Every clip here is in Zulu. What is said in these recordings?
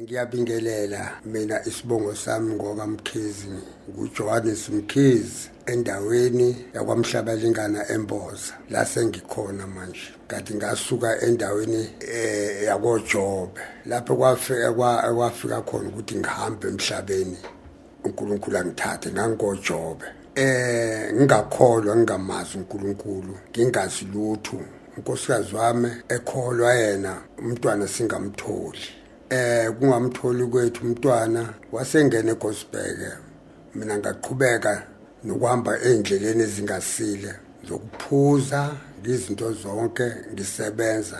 Ngiyabingelela mina isibongo sami ngokaMkhize nguJohannes Mkhize endaweni yaKwaMhlabalingana eMboza la sengikhona manje kanti ngasuka endaweni yakoJobe lapho kwafika kwafika khona ukuthi ngihambe emhlabeni uNkulunkulu angithathe ngangikoJobe ngingakholwa ngingamazi uNkulunkulu ngingazi lutho unkosikazi wami ekholwa yena umntwana singamtholi kungamtholi kwethu umntwana wasengena eGosberg mina ngaqhubeka nokuhamba ey'ndleleni ezingasile zokuphuza ngizinto zonke ngisebenza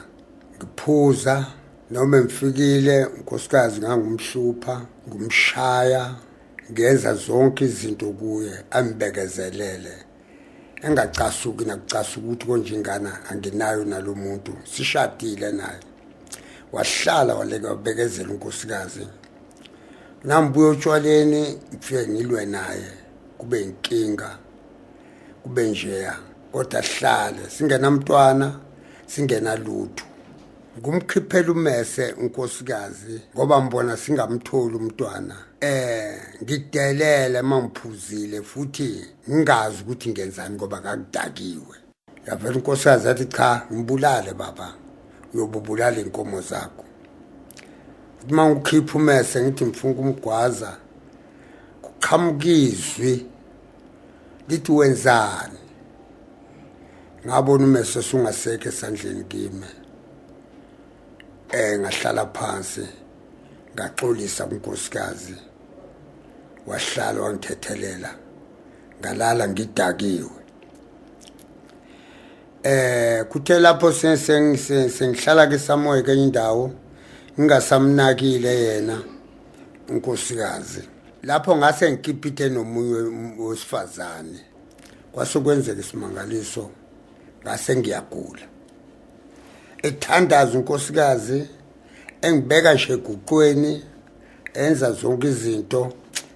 ngiphuza noma ngifikile unkosikazi ngangumhlupha ngumshaya ngenza zonke izinto kuye ambekezelele engacasuki nakucasuka ukuthi konje ingane anginayo nalomuntu sishadile naye wahlala waleka wabekezela unkosikazi nambuya otshwaleni ngifike ngilwe naye kube inkinga kube njeya kodwa sihlale singenamntwana singenalutho ngumkhiphela umese unkosikazi ngoba mbona singamtholi umntwana ngidelele mangiphuzile futhi ngingazi ukuthi ngenzani ngoba ngakudakiwe yavela unkosikazi yathi cha ngibulale baba uyobubulala inkomo zakho uma ngikhipha umese ngithi ngifuna ukumgwaza kuqhamuka izwi lithi wenzani ngabona umese sungasekho esandleni kimi ngahlala phansi ngaxolisa kunkosikazi wahlala wangithethelela ngalala ngidakiwe kuthe lapho sengihlala ke samoya kenye indawo ngingasamnakile yena unkosikazi lapho ngase ngikipite nomunye wesifazane kwase kwenzeka isimangaliso ngase ngiyagula ethandaza unkosikazi engibeka nje eguqweni enza zonke izinto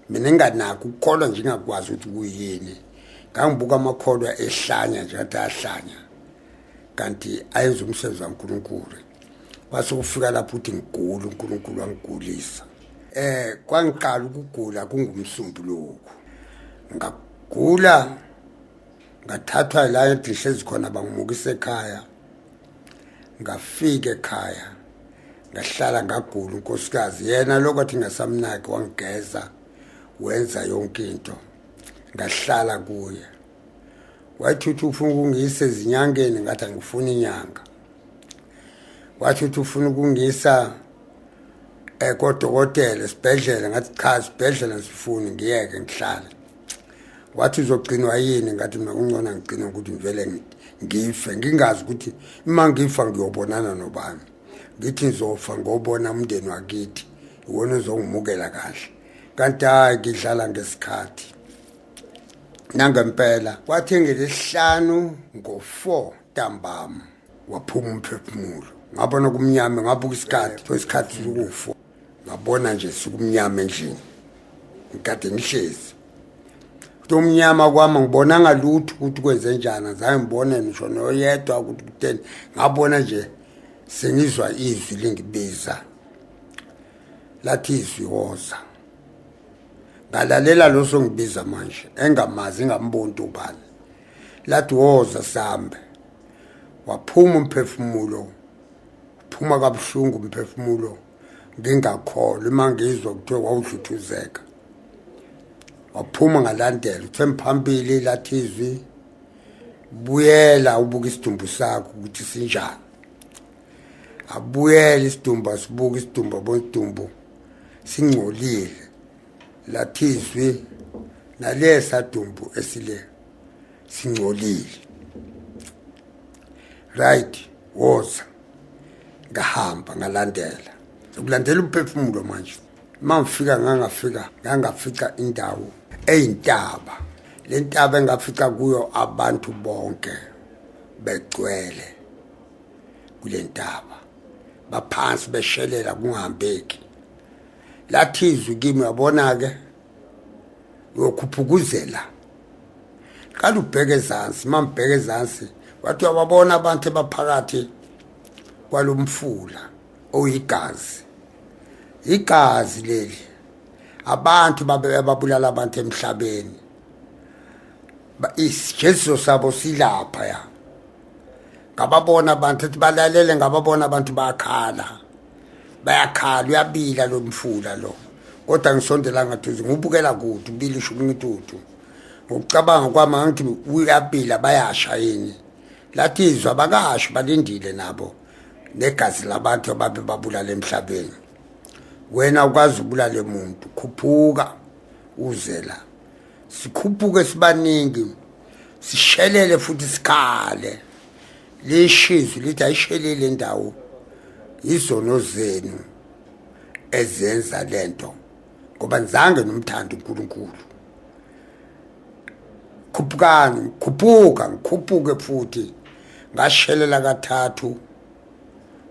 mina enganakho ukukholwa nje ngingakwazi ukuthi kuyini ngangibuka amakholwa ehlanya nje athi ahlanya kanti ayenza umsebenzi kaNkulunkulu kwase kufika lapho ukuthi ngigula uNkulunkulu wangigulisa kwangiqala ukugula kungumsumbuluko ngagula ngathathwa la engihlezi khona bangimukisa ekhaya ngafika ekhaya ngahlala ngagula unkosikazi yena lokho athi ngasamnaki wangigeza wenza yonke into ngahlala kuye wathi uthi ufuna ukungiyisa ezinyangeni ngathi angifuni inyanga wathi uthi ufuna ukungiyisa kodokotela esibhedlela ngathi cha esibhedlela ngisifuni ngiyeke ngihlale wathi uzogcinwa yini ngathi mina kungcono ngigcine ukuthi ngivele ngife ngingazi ukuthi uma ngifa ngiyobonana nobani ngithi ngizofa ngobona umndeni wakithi iwona ozongimukela kahle kanti hayi ngidlala ngesikhathi nangempela kwathi ngelesihlanu ngo-4 ntambama waphuma umphefumulo ngabona kumnyama ngabuka isikhathi so isikhathi sokufa ngabona nje sukumnyama endlini ngikade ngihlezi umnyama kwami ngibonanga lutho ukuthi kwenze njani azange ngibone ngisho noyedwa ukuthi kutheni ngabona nje sengizwa izwi lingibiza lathi izwi woza ngalalela lo songibiza manje engamazi ngamboni ubani lathi woza sambe waphuma umphefumulo uphuma kabuhlungu umphefumulo ngingakholwa uma ngizwa kuthiwa wawudluthuzeka waphuma ngalandela uthe mphambili lathi izwi buyela ubuka isidumbu sakho ukuthi sinjani abuyele isidumbu asibuka isidumbu abona isidumbu singcolile lathi izwi nalesa dumbu esile singcolile right woza ngahamba ngalandela sekulandela umphefumulo manje uma ngifika ngangafika ngangafica indawo eyintaba le ntaba engafica kuyo abantu bonke begcwele kule ntaba baphansi beshelela kungahambeki lathi izwi kimi uyabona-ke uyokhuphukuzela qala ubheke ezansi uma ngibheke ezansi wathi uyababona abantu abaphakathi kwalomfula oyigazi Igazi leli, abantu babulala abantu emhlabeni, isijeziso sabo silapha ya. Ngababona abantu ethi balalele, ngababona abantu bayakhala, bayakhala, uyabila lo mfula lo, kodwa ngisondelanga duze, ngubukela kude ubila ishukunitutu. Ngokucabanga kwami ngithi uyabila, bayasha yini? Lathi izwa abakasho, balindile nabo negazi labantu ababe babulala emhlabeni. Wena ukwazi ubulale umuntu, khuphuka uze la. Sikhuphuke sibaningi, sishelele futhi sikhale. Lishizwe lithi ayishelele indawo, izono zenu ezenza lento, ngoba nizange nomthanda uNkulunkulu. Khuphukani, khuphuka, ngikhuphuke futhi. Ngashelela kathathu,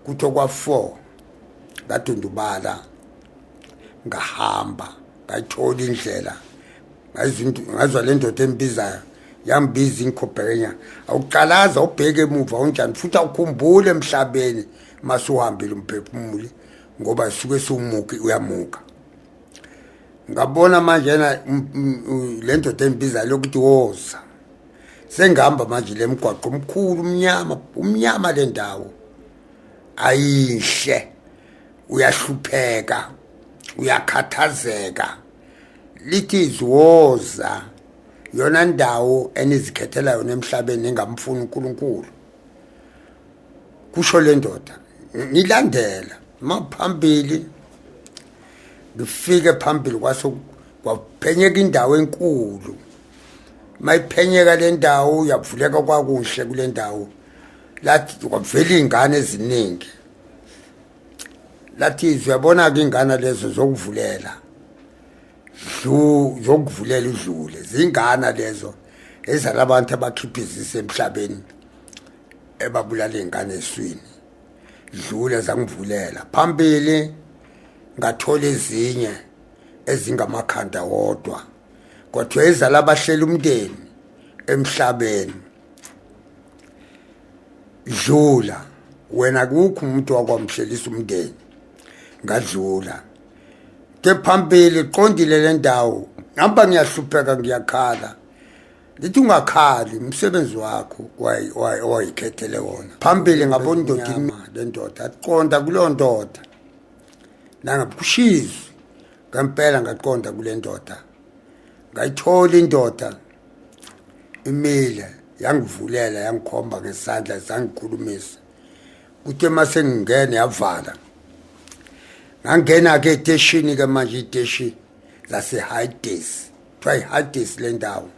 kutho kwa-4 ngadundubala, ngahamba ngayithola indlela, ngazwa le ndoda embizayo, yambiza ingikhobhekenya. Awuqalaza ubheke emuva unjani futhi awukhumbule emhlabeni masuhambile umphefumuli, ngoba suke siwumuki uyamuka. Ngabona manje yena le ndoda embizayo lokuthi woza. Sengihamba manje le mgwaqo omkhulu umnyama, umnyama le ndawo ayinhle, uyahlupheka, uyakhathazeka. Lithi izwoza yona ndawo enizikhethela yona emhlabeni engamfuni uNkulunkulu, kusho le ndoda. Ngilandela maphambili, ngifike phambili kwase kwaphenyeka indawo enkulu. Mayiphenyeka le ndawo yavuleka kwakuhle kule ndawo, lathi kwavela iy'ngane eziningi. Lathi izwi, uyabona-ke iy'ngane lezo zokuvulela dlu, zokuvulela udlule, zingana lezo ezalabantu abakhipha izise emhlabeni ebabulala iy'ngane eswini. Dlule, zangivulela phambili, ngathola ezinye ezingamakhanda wodwa, kodwa ezala abahlela umndeni emhlabeni. Dlula wena, kukho umuntu wakwamhlelisa umndeni. Ngadlula ke phambili, qondile le ndawo, ngihamba ngiyahlupheka, ngiyakhala. Lithi ungakhali, umsebenzi wakho owayikhethele wona. Phambili ngabona indoda imi, le ndoda aqonda kuleyo ndoda, nangabushizwe ngempela. Ngaqonda kule ndoda, ngayithola indoda imile, yangivulela, yangikhomba ngesandla, zangikhulumisa. Kuthe mase ngingene yavala, ngangena-ke eteshini-ke manje, iteshi lase-Hades, kuthiwa i-Hades le ndawo.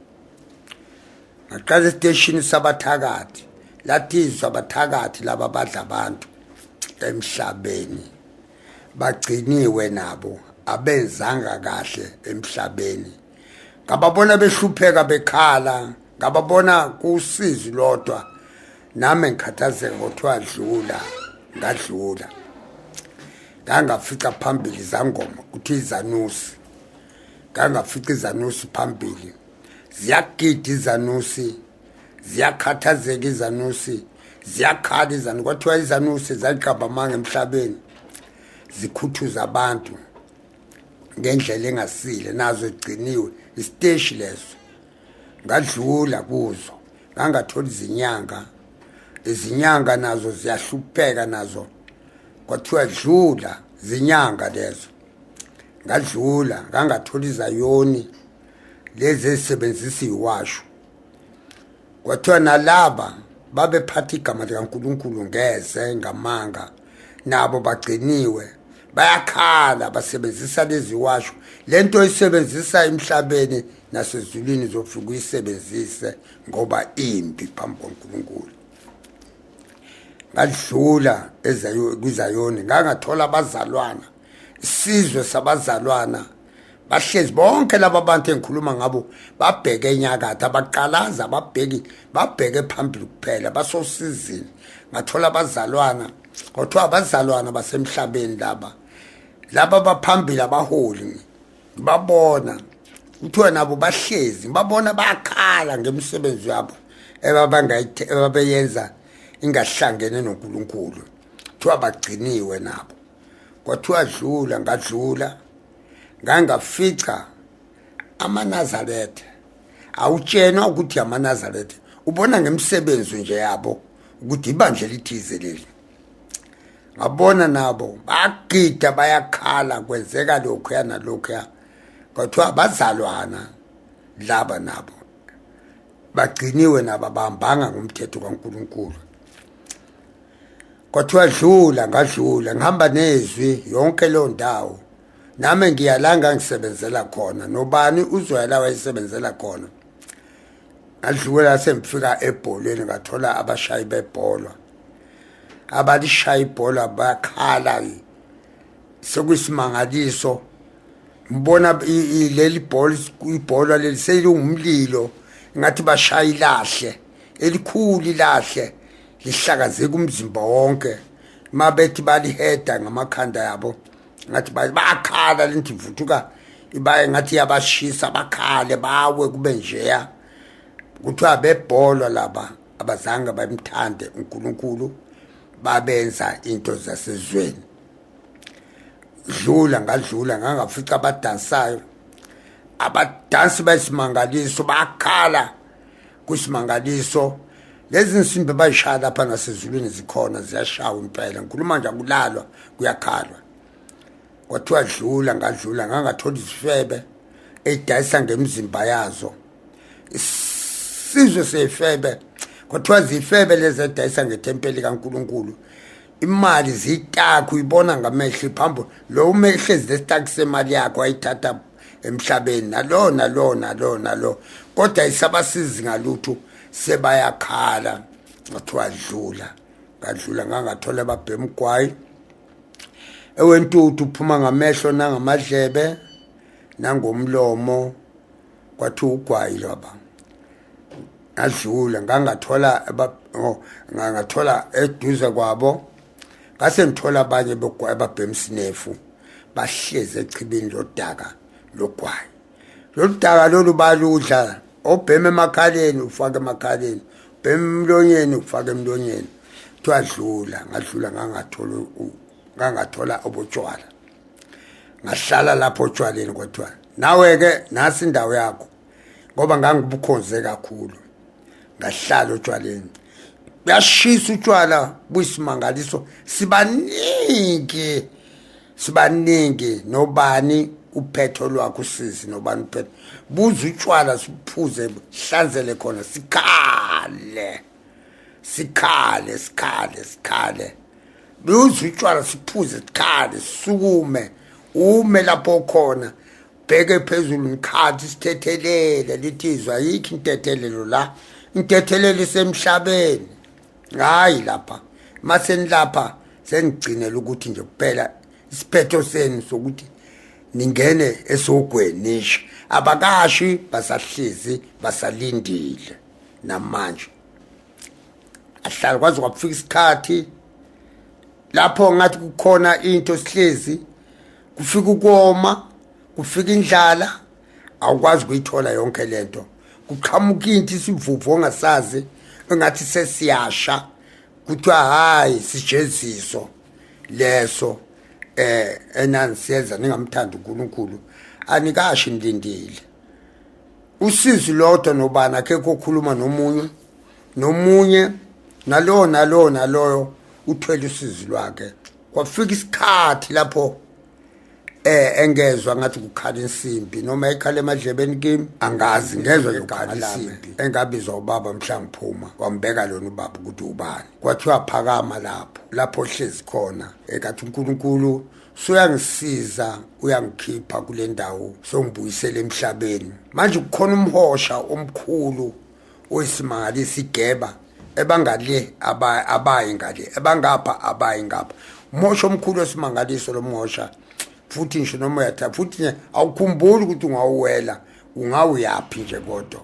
Ngaqala esiteshini sabathakathi, lathi izwe abathakathi laba badla abantu emhlabeni, bagciniwe nabo, abenzanga kahle emhlabeni. Ngababona behlupheka bekhala, ngababona kusizi lodwa, nami ngikhathazeka. Kuthiwa dlula, ngadlula, ngangafica phambili zangoma, kuthiwa izanusi. Ngangafica izanusi phambili ziyagida, izanusi ziyakhathazeka, izanusi ziyakhala, izanusi. Kwathiwa izanusi zayiqamba amanga emhlabeni, zikhuthuza abantu ngendlela engasile, nazo igciniwe isiteshi leso. Ngadlula kuzo, ngangathola izinyanga, izinyanga nazo ziyahlupheka nazo, kwathiwa dlula, zinyanga lezo. Ngadlula, ngangathola izayoni lezi ezisebenzisa iwasho, kwathiwa nalaba babephatha igama likaNkulunkulu ngeze ngamanga, nabo bagciniwe, bayakhala, basebenzisa lezi washo. Lento oyisebenzisa emhlabeni nasezulwini zofika uyisebenzise, ngoba imbi phambi kwaNkulunkulu. Ngadlula kwizayoni, ngangathola abazalwana, isizwe sabazalwana bahlezi bonke laba bantu engikhuluma ngabo, babheke enyakatho, abaqalaza, ababheki, babheke phambili kuphela, basosizini. Ngathola abazalwana, kwathiwa abazalwana basemhlabeni laba, laba baphambili abaholi, ngibabona kuthiwa nabo bahlezi, ngibabona bakhala ngemisebenzi yabo ebabeyenza ingahlangene noNkulunkulu, kuthiwa bagciniwe nabo. Kwathiwa dlula, ngadlula, ngangafica amaNazaretha. Awutshenwa ukuthi amaNazaretha, ubona ngemisebenzi nje yabo ukuthi ibandla elithize leli. Ngabona nabo bagida bayakhala, kwenzeka lokhuya nalokhuya. Kwathiwa abazalwana laba nabo bagciniwe nabo, abahambanga ngomthetho kaNkulunkulu. Kwathiwa dlula, ngadlula, ngihamba nezwi yonke leyo ndawo. Nami ngiya la ngangisebenzela khona, nobani uzoya la wayesebenzela khona. Ngadlula sengifika ebholweni, ngathola abashayi bebhola, abalishaya ibhola bakhala, sekuyisimangaliso. Ngibona leli bhola, ibhola leli selingumlilo, ngathi bashaya ilahle elikhulu, ilahle lihlakazeka umzimba wonke. Mabethi baliheda ngamakhanda yabo, ngathi bayakhala, lento ivuthuka ibaye ngathi iyabashisa, bakhale bawe kube njeya. Kuthiwa bebholwa laba abazange bamthande uNkulunkulu, babenza into zasezweni. Dlula, ngadlula, ngangafica abadansayo, abadansi bayisimangaliso, bakhala kusimangaliso. Lezi nsimbi bayishaya lapha nasezulwini zikhona, ziyashawa impela. Ngikhuluma nje akulalwa, kuyakhalwa. Kwathiwa dlula, ngadlula, ngangathola izifebe eyidayisa ngemizimba yazo, isizwe seyifebe. Kwathiwa zifebe lezi edayisa ngethempeli kaNkulunkulu, imali ziyitakhu, uyibona ngamehlo iphambo lo uma ehlezi lesitaki semali yakho ayithatha emhlabeni, nalo nalo nalo nalo, kodwa isabasizi ngalutho, sebayakhala. Kwathiwa dlula, ngadlula, ngangathola babhema ugwayi ewentuthu uphuma ngamehlo nangamadlebe nangomlomo. Kwathiwa ugwayi lwaba. Ngadlula, ngangathola oh, ngangathola eduze kwabo, ngase ngithola abanye bogwayi ababhema isinefu, bahlezi echibini lodaka logwayi. Lolu daka lolu baludla, obhema emakhaleni ufake emakhaleni, ubhema emlonyeni ufake emlonyeni. Kuthiwa dlula, ngadlula, ngangathola ngangathola obutshwala, ngahlala lapho otshwaleni. Kwathiwa nawe-ke nasi indawo yakho, ngoba ngangibukhonze kakhulu. Ngahlala otshwaleni, buyashisa utshwala buyisimangaliso, sibaningi sibaningi, nobani uphetho lwakho usizi, nobani uphetho buza utshwala, siphuze hlanzele khona, sikhale sikhale sikhale sikhale, buza utshwala siphuze sikhale, sisukume, ume lapho khona, bheke phezulu ngikhathi, sithethelele, lithi izwa ayikho intethelelo la, intethelelo isemhlabeni, hayi lapha. Masenilapha sengigcinela ukuthi nje kuphela isiphetho senu sokuthi ningene esogweni nisho, abakashi basahlezi basalindile namanje. Ahlala kwaze kwafika isikhathi lapho ngathi kukhona into, sihlezi, kufika ukoma, kufika indlala, awukwazi ukuyithola yonke lento. Kuqhamuka into isivuvu ongasazi, engathi sesiyasha. Kuthiwa hayi, sijeziso leso enanisiyenza ningamthandi uNkulunkulu, anikashi nilindile usizi lodwa. Nobani akekho okhuluma nomunye nomunye, nalowo nalowo naloyo uthwele usizi lwakhe. Kwafika isikhathi lapho engezwa ngathi kukhala insimbi noma ikhala emadlebeni kimi, angazi, ngezwa nje kukhala insimbi. Engabizwa ubaba mhla ngiphuma, wambeka lona ubaba ukuthi ubani. Kwathiwa phakama lapho lapho ohlezi khona, ekathi uNkulunkulu suyangisiza, uyangikhipha kule ndawo, songibuyisela emhlabeni. Manje kukhona umhosha omkhulu oyisimangaliso, igeba ebangale abayi ngale, ebangapha abayi ngapha, umhosha omkhulu osimangaliso lo mhosha. Futhi ngisho noma uyatha futhi nje awukhumbuli ukuthi ungawuwela ungawuyaphi nje, kodwa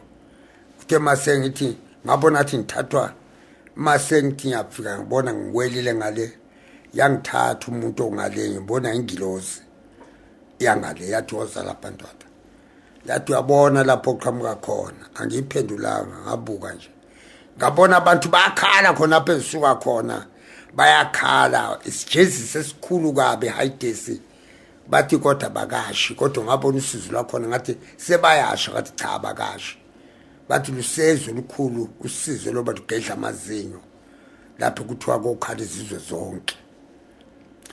kuthe mase ngithi ngabona athi ngithathwa, mase ngithi ngiyafika ngibona ngiwelile ngale, yangithatha umuntu ongale, ngibona ingilozi yangale, yathi woza lapha ndoda, yathi uyabona lapho oqhamuka khona. Angiyiphendulanga, ngabuka nje, ngabona abantu bakhala khona apha ezisuka khona. Bayakhala, isijezisi esikhulu kabi hayidesi. Bathi kodwa bakashi, kodwa ngabona usizi lwakhona ngathi sebayasha, ngathi cha bakashi. Bathi lusezwe olukhulu usizo loba lugedla amazinyo lapho kuthiwa kokhala izizwe zonke.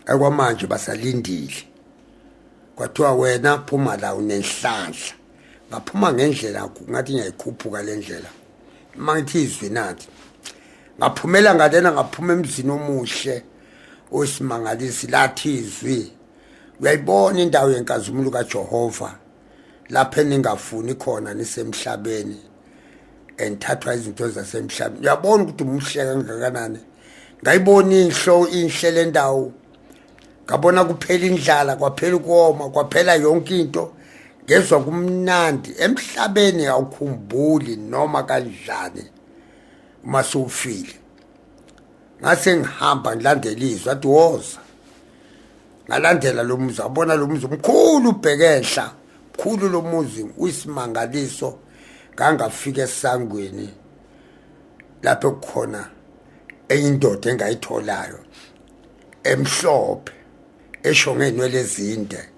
Okwamanje basalindile. Kwathiwa wena phuma la unenhlanhla. Ngaphuma ngendlela ngathi ngiyayikhuphuka le ndlela, uma ngithi izwi nathi ngaphumela ngalena, ngaphuma emzini omuhle osimangalisi. Lathi izwi, uyayibona indawo yenkazimulo kaJehova lapho eningafuni khona nisemhlabeni, enthathwa izinto zasemhlabeni. Uyabona ukuthi umuhle kangakanani. Ngayibona inhlo inhle le ndawo, ngabona kuphela indlala, kwaphela ukoma, kwaphela yonke into. Ngezwa kumnandi emhlabeni, awukhumbuli noma kanjani uma sewufile. Ngase ngihamba ngilandela izwi, athi woza. Ngalandela lo muzi, abona lo muzi mkhulu, ubheke enhla, mkhulu lo muzi, uyisimangaliso. Ngangafika esangweni lapho kukhona enye indoda engayitholayo emhlophe, esho ngeenwele ezinde,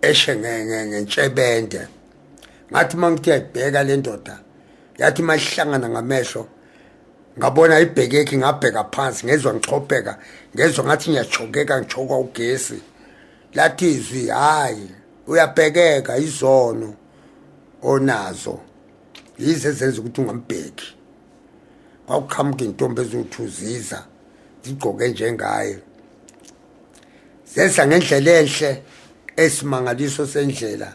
eshe ngentshebende. Ngathi uma ngithi ayibheka le ndoda, yathi uma ihlangana ngamehlo, ngabona ibhekekhi, ngabheka phansi, ngezwa ngixhopheka, ngezwa ngathi ngiyachokeka, ngichokwa ugesi. Lathi izwi, hayi, uyabhekeka, izono onazo yize ezenza ukuthi ungambheki. Kwakuqhamuka intombi eziwu-two ziza zigqoke njengaye, zeza ngendlela enhle esimangaliso sendlela.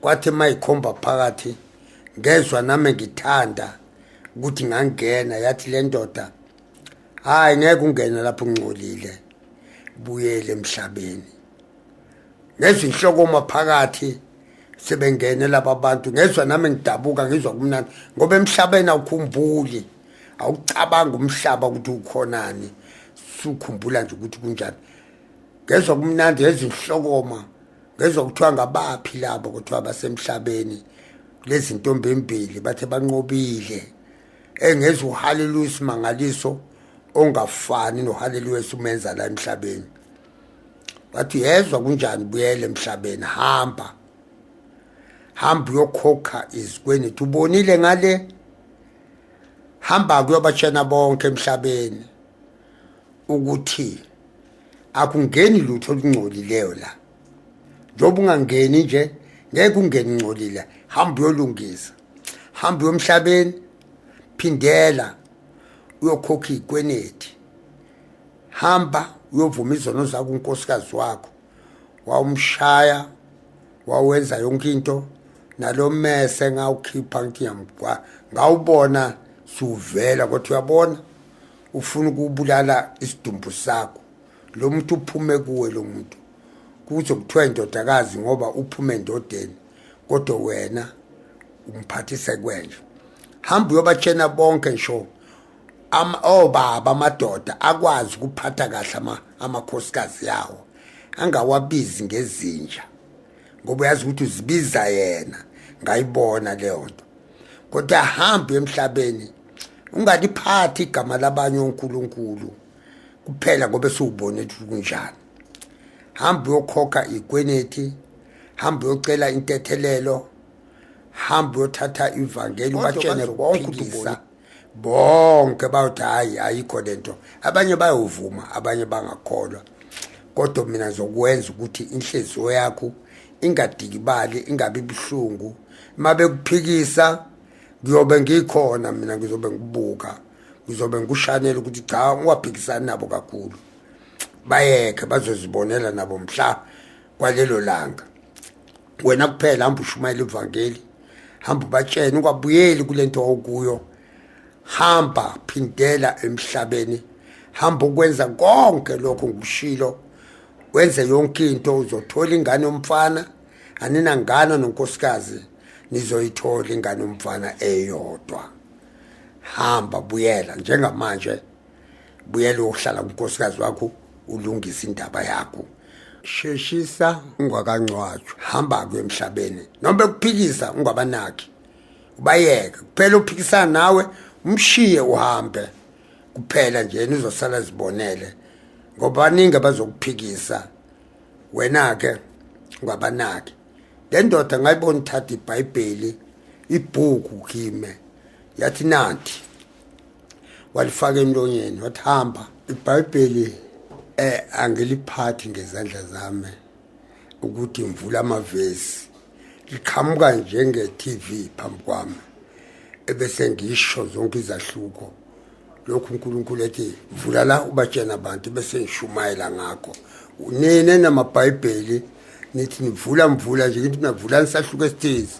Kwathi mayikhomba phakathi, ngezwa nami ngithanda ukuthi ngangena. Yathi le ndoda, hayi, ngeke ungene lapho, ungcolile, buyele emhlabeni. Ngezwa inhlokoma phakathi sebengene laba bantu, ngezwa nami ngidabuka, ngizwa kumnandi, ngoba emhlabeni awukhumbuli, awucabanga umhlaba ukuthi ukhonani, sukhumbula nje ukuthi kunjani. Ngezwa kumnandi, ezinhlokoma, ngezwa kuthiwa ngabaphi labo, kuthiwa basemhlabeni lezi ntombi embili, bathe banqobile. Engezwa uhaleluya, isimangaliso ongafani nohaleluya esumenza la emhlabeni. Wathi, yezwa kunjani, buyele emhlabeni, hamba hamba uyokhokha izikweneti, ubonile ngale, hamba kuyobatshena bonke emhlabeni ukuthi akungeni lutho olungcolileyo la. Njengoba ungangeni nje, ngeke ungene ungcolile. Hamba uyolungisa, hamba uyomhlabeni, phindela uyokhokha iy'kweneti, hamba uyovuma izono zakho unkosikazi wakho wawumshaya, wawenza yonke into, nalo mese ngawukhipha ngithi ngiyamgwa, ngawubona suvela, kodwa uyabona ufuna ukubulala isidumbu sakho. Lo muntu uphume kuwe, lo muntu kuze kuthiwa indodakazi ngoba uphume endodeni, kodwa wena umphathise kwenje. Hamba uyobatshena bonke ngisho obaba, amadoda akwazi ukuphatha kahle amakhosikazi yawo, angawabizi ngezinja, ngoba uyazi ukuthi uzibiza yena. Ngayibona leyo nto. Kodwa hamba emhlabeni, ungaliphathi igama labanye onkulunkulu kuphela, ngoba esiwubone ukuthi kunjani. Hamba uyokhokha ikweneti, hamba uyocela intethelelo, hamba uyothatha ivangeli ubatshene bonke ukuthi bonke bayothi hayi, ayikho lento. Abanye bayovuma, abanye bangakholwa, kodwa mina ngizokwenza ukuthi inhliziyo yakho ingadikibali, ingabi buhlungu. Uma bekuphikisa, ngiyobe ngikhona mina, ngizobe ngikubuka, ngizobe ngikushanela ukuthi cha, ungaphikisani nabo kakhulu, bayeke, bazozibonela nabo mhla kwalelo langa. Wena kuphela hamba ushumayela ivangeli, hamba ubatshene, ungabuyeli kule nto okuyo. Hamba, phindela emhlabeni, hamba ukwenza konke lokho ngikushilo, wenze yonke into, uzothola ingane yomfana. Aninangane nonkosikazi, nizoyithola ingane yomfana eyodwa. Hamba, buyela njengamanje, buyela uyohlala kunkosikazi wakho, ulungise indaba yakho, sheshisa ungakangcwatshwa. Hamba kuye emhlabeni, noma bekuphikisa ungabanaki, ubayeke kuphela. Uphikisana nawe, umshiye uhambe. Kuphela nje yena uzosala zibonele, ngoba baningi abazokuphikisa, wena-ke ungabanaki. Le ndoda ngayibona ithatha iBhayibheli, ibhuku kimi, yathi nanti, walifaka emlonyeni, wathi hamba. IBhayibheli angiliphathi ngezandla zami ukuthi ngivule amavesi, liqhamuka njenge-TV phambi kwami, ebese ngisho zonke izahluko lokhu uNkulunkulu ethi vula la ubatshena abantu, bese ngishumayela ngakho. Nina namabhayibheli nithi nivula mvula nje, ngithi navula nisahluko esithize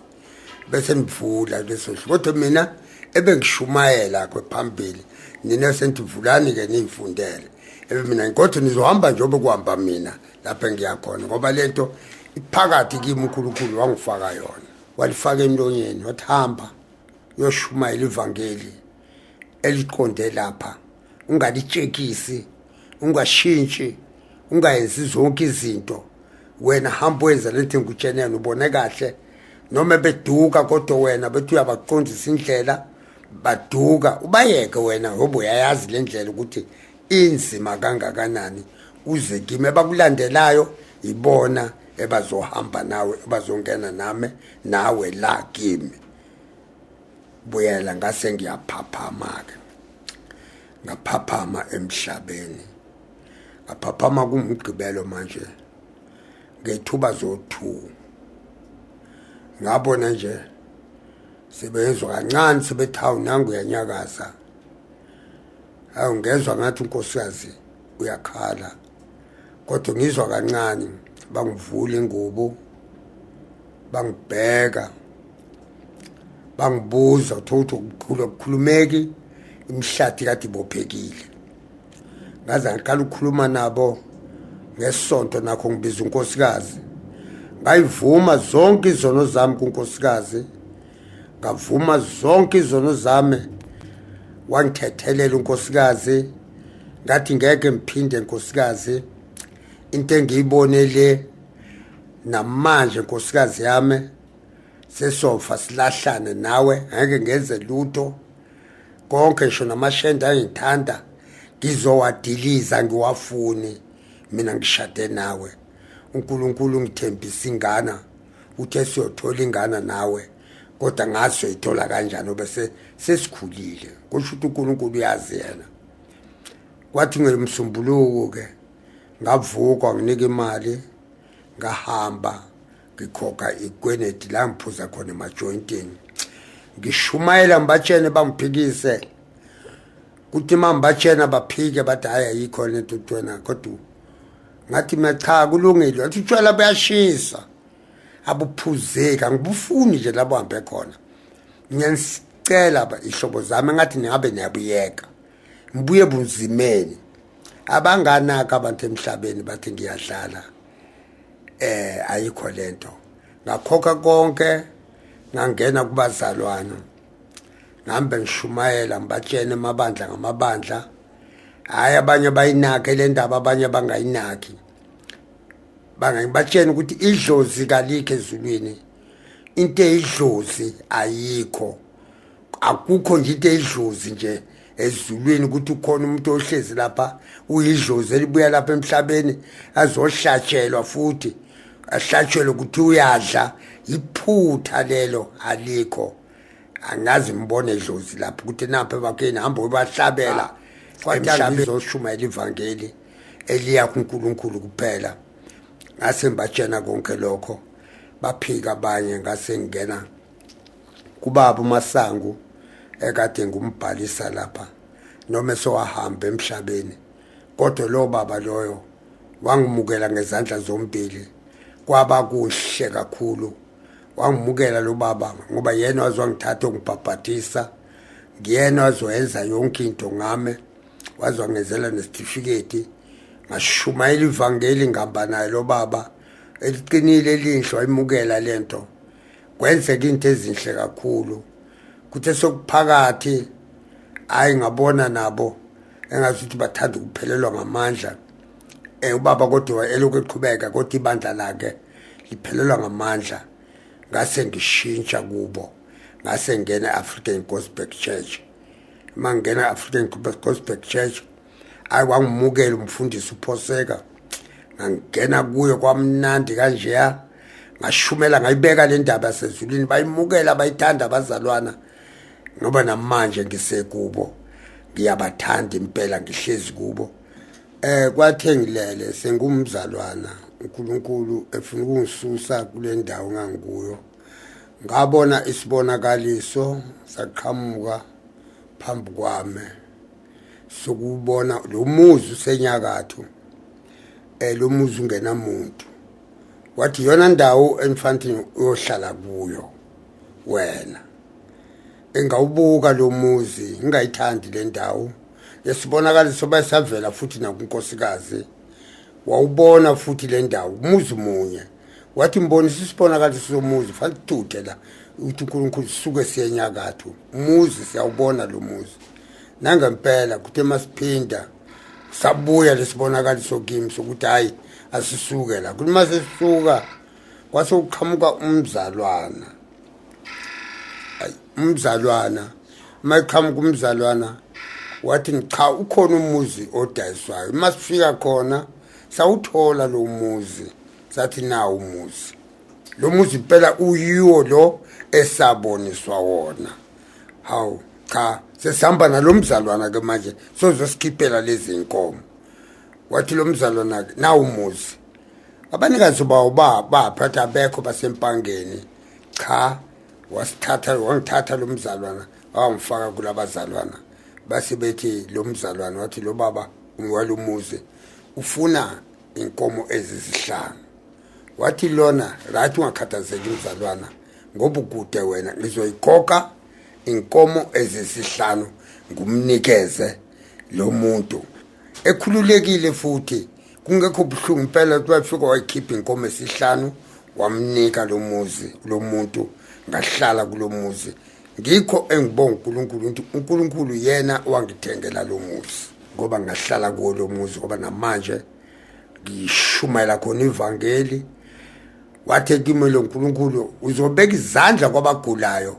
bese nivula leso hluko, kodwa mina ebengishumayela kwe phambili, nina senithi vulani-ke niyifundele ebe mina, kodwa nizohamba njengoba kuhamba mina lapho engiyakhona, ngoba lento iphakathi kimi, uNkulunkulu wangifaka yona. Walifaka emlonyeni, wathi hamba uyoshumayela ivangeli eliqonde lapha, ungalitshekisi, ungashintshi, ungayenzi zonke izinto. Wena hamba wenza lento engikutshenene, ubone kahle noma beduka, kodwa wena bethi uyabaqondisa indlela, baduka ubayeke wena, ngoba uyayazi le ndlela ukuthi inzima kangakanani. Uze kimi, abakulandelayo ibona ebazohamba nawe, ebazongena nami nawe la kimi. Buyela. Ngase ngiyaphaphama-ke, ngaphaphama emhlabeni, ngaphaphama kumgqibelo manje ngethuba zo-2. Ngabona nje sebezwa kancane, sebethi hawu, nangu uyanyakaza. Hawu, ngezwa ngathi unkosikazi uyakhala, kodwa ngizwa kancane. Bangivula ingubo, bangibheka, bangibuza, uthola ukuthi ukukhulu akukhulumeki, imihlathi kade ibophekile. Ngaze ngaqala ukukhuluma nabo ngesonto, nakho ngibiza unkosikazi, ngayivuma zonke izono zami kunkosikazi, ngavuma zonke izono zami, wangithethelela unkosikazi. Ngathi ngeke ngiphinde nkosikazi, into engiyibone le namanje nkosikazi yami, sesofa silahlane nawe, ngeke ngenze lutho, konke ngisho namashende angithanda ngizowadiliza, ngiwafuni mina, ngishade nawe. uNkulunkulu ngithembisa ingana, uthe siyothola ingana nawe, kodwa ngazi soyithola kanjani bese sesikhulile. Kusho ukuthi uNkulunkulu uyazi yena. Kwathi ngemsumbuluko ke ngavuka, nginika imali, ngahamba ngikhokha ikweneti la ngiphuza khona emajoyintini, ngishumayela, ngibatshene, bangiphikise. Kuthi uma ngibatshena baphike, bathi hhayi, ayikho lento utshwena. Kodwa ngathi mina cha, kulungile. Wathi utshwala buyashisa, abuphuzeki, angibufuni nje labo hambe khona. Ngiyanicela ihlobo zami, ngathi ningabe niyabuyeka, ngibuye bunzimeni. Abanganaka abantu emhlabeni, bathi ngiyadlala, ayikho lento. Ngakhokha konke, ngangena kubazalwana, ngihambe ngishumayela, ngibatshene amabandla ngamabandla. Hhayi, abanye bayinake le ndaba, abanye bangayinaki. Bangibatshena ukuthi idlozi kalikho ezulwini, into eyidlozi ayikho, akukho nje into eyidlozi nje ezulwini, ukuthi ukhona umuntu ohlezi lapha uyidlozi elibuya lapha emhlabeni azohlatshelwa futhi ahlatshelwe ukuthi uyadla. Iphutha lelo, alikho. Angazi ngibone idlozi lapho ukuthi napha ebakeni hamba ubahlabela kwathi angizoshumayela ivangeli eliya kuNkulunkulu kuphela. Ngase ngibatshena konke lokho, baphika abanye. Ngase ngingena kubaba uMasangu ekade ngumbhalisa lapha, noma esowahamba emhlabeni, kodwa lo baba loyo wangimukela ngezandla zombili, kwaba kuhle kakhulu. Wangimukela lo baba ngoba yena wazwangithatha ongibhabhadisa, ngiyena wazoyenza yonke into ngame, wazwangenzela nesitifiketi. Ngashumayela ivangeli, ngihamba naye lo baba eliqinile elinhle, wayimukela lento, kwenzeka into ezinhle kakhulu. Kuthe sokuphakathi, hayi, ngabona nabo engazuthi bathanda ukuphelelwa ngamandla ubaba, kodwa elokhu eqhubeka, kodwa ibandla lakhe liphelelwa ngamandla. Ngase ngishintsha kubo, ngase ngena e-African Gospel Church. Mangena African Gospel Church, ayi wangimukela umfundisi uPhoseka, ngangena kuyo kwamnandi kanjeya, ngashumela ngayibeka le ndaba yasezulwini, bayimukela bayithanda abazalwana, ngoba namanje ngisekubo ngiyabathanda impela, ngihlezi kubo. Kwathe ngilele sengumzalwana, uNkulunkulu efuna ukungisusa kule ndawo ngangikuyo, ngabona isibonakaliso saqhamuka phambi kwami sokubona lo muzi usenyakatho, lo muzi ungenamuntu. Wathi yona ndawo enifantini uyohlala kuyo wena. Engawubuka lo muzi ngingayithandi le ndawo, lesibonakaliso bayisavela futhi nakunkosikazi, wawubona futhi le ndawo umuzi munye. Wathi mbonisa isibonakaliso somuzi, fanele sithuthe la ukuthi uNkulunkulu sisuke siye enyakatho, umuzi siyawubona lo muzi. Nangempela kuthe masiphinda sabuya lesibonakaliso kimi sokuthi hayi asisuke la. Kuthi masesisuka kwase kuqhamuka umzalwana, umzalwana mayiqhamuka umzalwana wathi cha ukhona umuzi odayiswayo. Uma sifika khona sawuthola lo muzi, sathi nawo umuzi, lo muzi impela uyiwo lo esaboniswa wona. Hawu cha, sesihamba nalo mzalwana ke manje sozosikhiphela lezi nkomo. Wathi lo mzalwana ke nawu umuzi, abanikazi bawo baphatha abekho basempangeni. Cha, wasithatha wangithatha lo mzalwana wangifaka kulabazalwana, base bethi lo mzalwana wathi lo baba walomuzi ufuna inkomo ezisihlanu. Wathi lona right, ungakhathazeki mzalwana, ngoba ukude wena, ngizoyikhokha inkomo ezisihlanu ngumnikeze lo muntu ekhululekile futhi kungekho buhlungu impela. Wafika wayikhipha inkomo esihlanu wamnika lo muzi lo muntu, ngahlala kulo muzi. Ngikho engibonga uNkulunkulu ukuthi uNkulunkulu yena wangithengela lo muzi, ngoba ngahlala kuwo lo muzi, ngoba namanje ngishumayela khona ivangeli. Wathi kimi lo nkulunkulu, uzobeka izandla kwabagulayo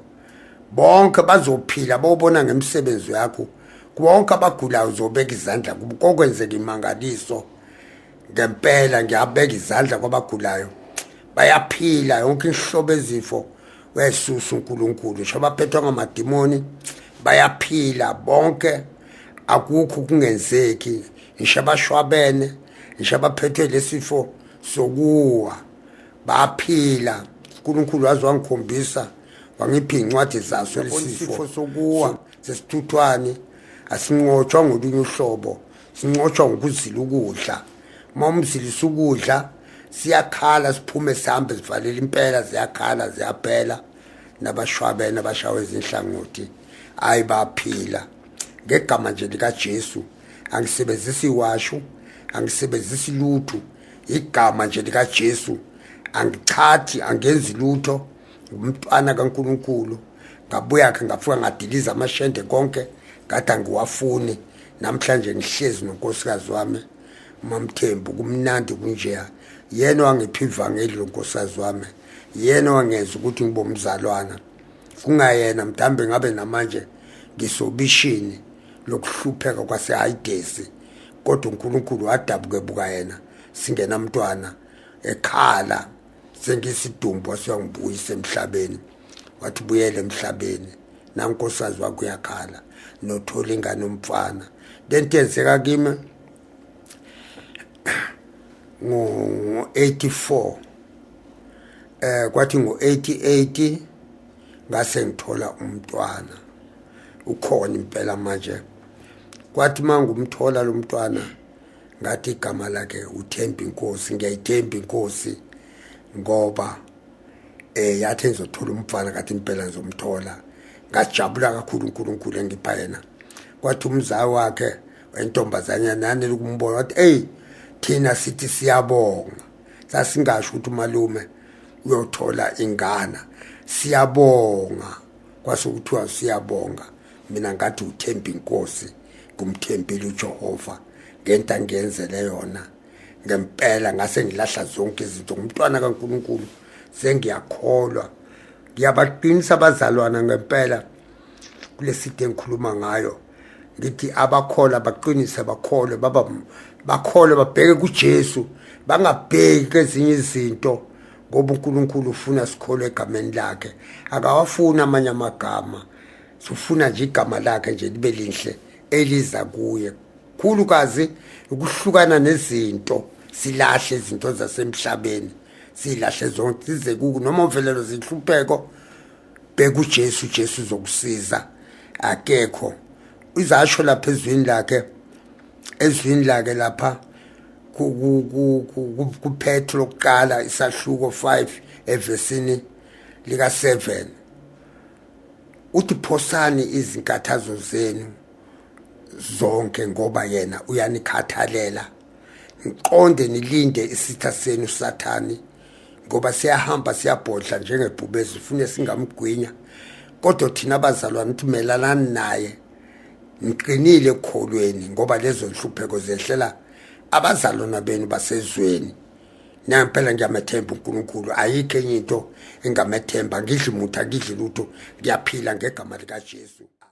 bonke bazophila, bobona ngemisebenzi yakho. Bonke abagulayo uzobeka izandla kubo, kokwenzeka imangaliso ngempela. Ngiyabeka izandla kwabagulayo bayaphila, yonke inhlobo ezifo uyayisusa uNkulunkulu, ngisho abaphethwe ngamadimoni bayaphila bonke, akukho kungenzeki, ngisho abashwabene, ngisho abaphethwe lesifo sokuwa baphila. uNkulunkulu waze wangikhombisa wangipha iy'ncwadi zaso lesifo sokuwa sesithuthwane asinqotshwa ngolunye uhlobo, sinqotshwa ngokuzila ukudla. Uma umzilisa ukudla siyakhala siphume sihambe sivalele impela, ziyakhala ziyaphela, nabashwabene abashawe izinhlangothi hayi baphila ngegama nje likaJesu. Angisebenzisi iwashu, angisebenzisi lutho, igama nje likaJesu. Angichathi, angenzi lutho, umntwana kaNkuluNkulu. Ngabuya ke ngafika ngadiliza amashende konke, ngathi angiwafuni. Namhlanje ngihlezi nonkosikazi wami uMamthembu, kumnandi kunjeya. Yena wangipha ivangeli lo nkosikazi wami, yena wangenza ukuthi ngibe umzalwana. Kungayena mhlawumbe ngabe namanje ngisobishini lokuhlupheka kwasehayidesi, kodwa uNkulunkulu wadabuke buka yena singenamntwana ekhala sengisidumbu, wasiyangibuyisa emhlabeni, wathi buyele emhlabeni nankosikazi wakho uyakhala nothola ingane umfana. Lento yenzeka kimi ngo-84, kwathi ngo-88 ngase ngithola umntwana ukhona impela manje. Kwathi mangumthola lo mntwana ngathi igama lakhe uThemba inkosi, ngiyayithemba inkosi ngoba yathi ngizothola umfana, kathi impela ngizomthola. Ngajabula kakhulu uNkulunkulu engipha yena. Kwathi umzali wakhe wentombazanyana nanele ukumbona wathi hey, thina sithi siyabonga, sasingasho ukuthi umalume uyothola ingana, siyabonga. Kwase kuthiwa siyabonga, mina ngathi uThemba inkosi, ngumthembile uJehova ngento angenzele yona ngempela. Ngase ngilahla zonke izinto, ngumntwana kaNkuluNkulu, sengiyakholwa. Ngiyabaqinisa abazalwana ngempela kuleside engikhuluma ngayo. Ngithi abakholwa baqinise, bakholwe, baba bakholwe, babheke kuJesu, bangabheki kezinye izinto, ngoba uNkulunkulu ufuna sikholwe egameni lakhe, akawafuni amanye amagama. Sifuna nje igama lakhe nje libe lihle eliza kuye khulukazi, ukuhlukana nezinto, silahle izinto zasemhlabeni, silahle zonke size kuku noma uvelelo zinhlupheko, bheka uJesu, uJesu uzokusiza. Akekho izasho lapha ezwini lakhe, ezwini lakhe lapha kuPetro lokuqala isahluko 5 evesini lika 7, uthi phosani izinkathazo zenu zonke ngoba yena uyanikhathalela. Niqonde nilinde isitha senu Sathani, ngoba siyahamba siyabhodla njengebhubezi, ufune singamgwinya, kodwa thina abazalwane uthi melanani naye niqinile ekukholweni, ngoba lezo nhlupheko zehlela abazalwana benu basezweni. Nangempela ngiyamethemba uNkulunkulu, ayikho enye into engamethemba. Ngidli mutha, ngidli lutho, ngiyaphila ngegama likaJesu.